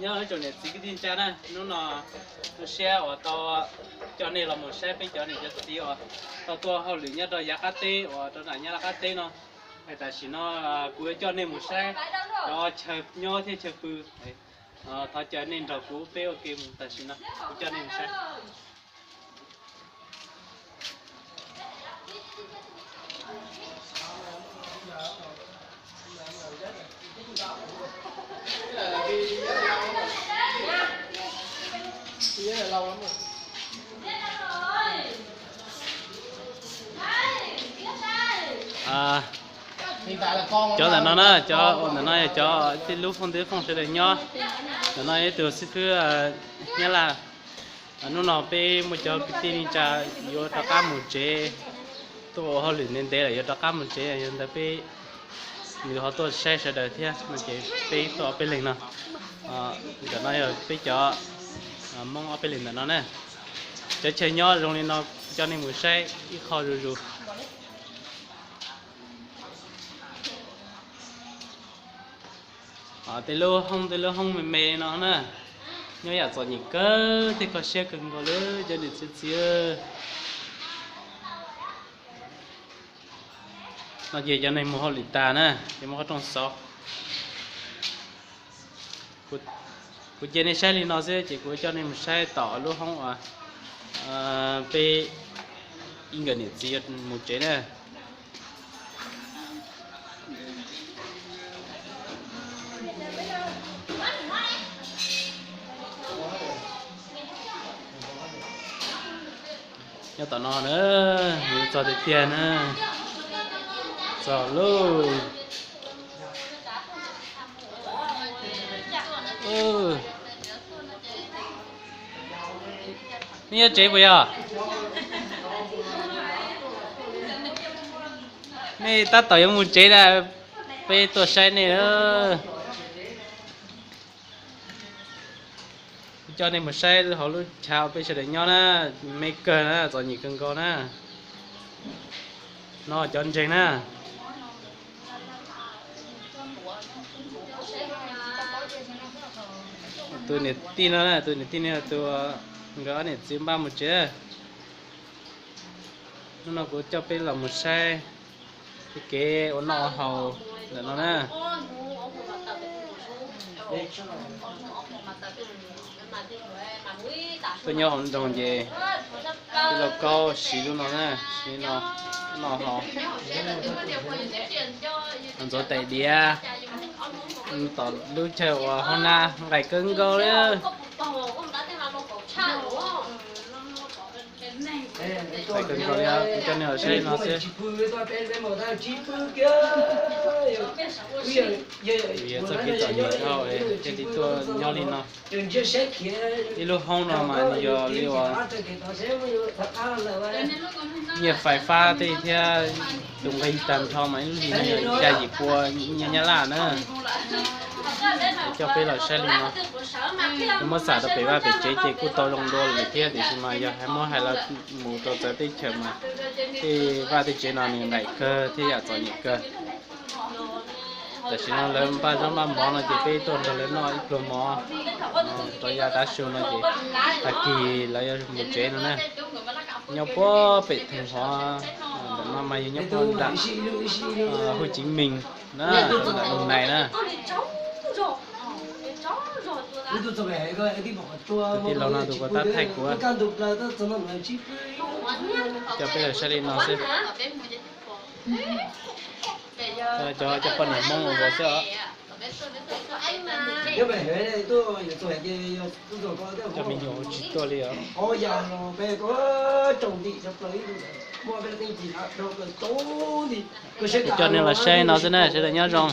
Nyob ib tsoom niam txiv kwv tij neej tsa na, hnub no zoo siab uas tau coj nej los mus saib peb cov niam cov txiv uas tau tuaj hauj lwm nyob rau yav qab teb uas rau nram Nyab Laj qab teb no. Tam sim no kuv yuav coj nej mus saib cov chaw nyob thiab chaw pw. Thov caw nej nrog kuv peb ua ke mus, tam sim no kuv coj nej mus saib. Cov ntawm no na, cov ntawm no yog cov tej lub fooj ntwv fooj sawv daws nyob. Ntawm no ib tug xib fwb Nyab Laj. Hnub no peb muaj cov kwv tij neej tsa yuav rov qab mus tsev, tuaj ua hauj lwm ntev ntev lawm yuav rov qab mus tsev, yog ntawd peb nws ho tuaj saib sawv daws thiab no ces peb tuaj ob peb leeg no. Ntawm no yog peb cov Hmoob ob peb leeg ntawm no na. Cov chaw nyob zoo li no, coj nej mus saib ib qho zuj zus. Tej lub hoob, tej lub hoob me me no na, nyob yam txom nyem kawg thiab kho siab kawg nkaus li cov niam txiv txiv. No ces cov neeg mus hauj lwm tas na, ces muab qhov rooj xauv. Kuv cia nej saib li no xwb ces kuv coj nej mus saib tom lub hoob uas peb ib nkawm niam txiv yuav mus tsev na. Nyob tom no na, yuav txog tiag tiag na. Txog lauj. Nej nyob tsev puas yog? Nej tab tom yuav mus tsev na, peb tuaj saib nej. Kuv coj nej mus saib hauv lub chaw peb sawv daws nyob na, me kawg na, txom nyem kawg nkaus na. No cov ntseeg na. Tus niam tij no, tus niam tij no tus nkawd ob niam txiv npaj mus tsev. Hnub no kuv coj peb los mus saib tej kev ua noj ua haus ntawm no na. Tuaj nyob hauv nroog ces tej lauj kaub siv lub no na, siv no noj haus. Ntxuav tais diav, tom lub chaw uas hoob nab nqaim kawg nkaus li. Nqaim kawg nkaus li, kuv coj nej los saib no xwb. Vim yog txoj kev txom nyem dhau thiaj li tuaj nyob li no. Ib lub hoob no mas nws yog li uas nyiaj fais fab tej thiab tus nqi tag nrho mas ib lub hlis no yog xya yim pua nyiaj Nyab Laj na. Coj peb los saib li no. Muab xam rau pem vaj pem tsev ces kuj tau zoo dua lawm thiab, tiam sis mas yog hais muab hais los mus rau txawv teb chaws mas tej vaj tej tsev no nws nqaim kawg thiab yam txom nyem kawg. Tam sim no lawv npaj zaub npaj mov no ces peb tuaj nrog lawv noj ib pluag mov rau yav tav su no ces tag kis lawv yuav mus tsev no na. Nyob puag pem theem hov, ntawm no mas yog nyob puag nram Hu Civ Mees na, nram Loos Nais na. Tus tij laug no tus puas tab thaij kuv. Coj peb los saib li no xwb. Cov, cov poj niam Hmoob ua xwb os. Cov me nyuam tsis tuaj li os. Kuv coj nej los saib no xwb na, sawv daws nyob zoo.